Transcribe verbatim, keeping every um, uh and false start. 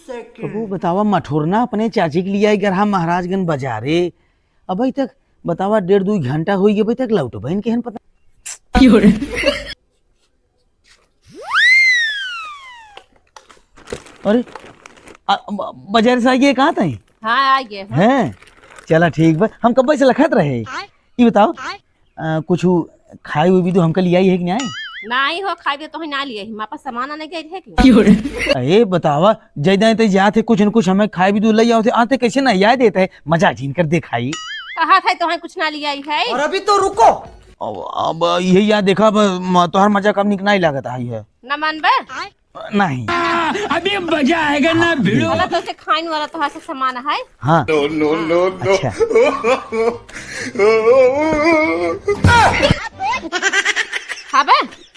अब वो बतावा, मठोरना अपने चाची के लिए आई गरहा महाराजगंज बाजारे। अबे तक बतावा, डेढ़ दुई घंटा होई गए, अबे तक लौटबे न केहन पता। अरे, आ, ब-, बाजार से आइए, कहाँ ताई? हाँ, आ गए, हाँ। हैं? चला ठीक बा, हम कब्बे से लखत रहे। आय। ई बताओ, आय। आ, कुछ खाए हुए भी तो हमका लियाई है कि नहीं? नहीं हो, खाए भी तो ना लियाई, हमारे पास सामान नहीं गए है कि? अरे बतावा, जय दाएं ते जाते कुछ न कुछ हमें खाए भी तो ले आओ थे, आते कैसे ना याद देते हैं, मजा झीन कर दे खाई। कहा था तो कुछ ना लियाई है। और अभी तो रुको। अब, अब यही याद देखा, अब म-, तोहर मजा कम निक नहीं लागत आई है। ना मानबे? नहीं। अभी मजा आएगा ना भिड़ू। वाला तो से खाइन वाला तो हर सामान है। हाँ। No, no, no, no। अच्छा। खाबे?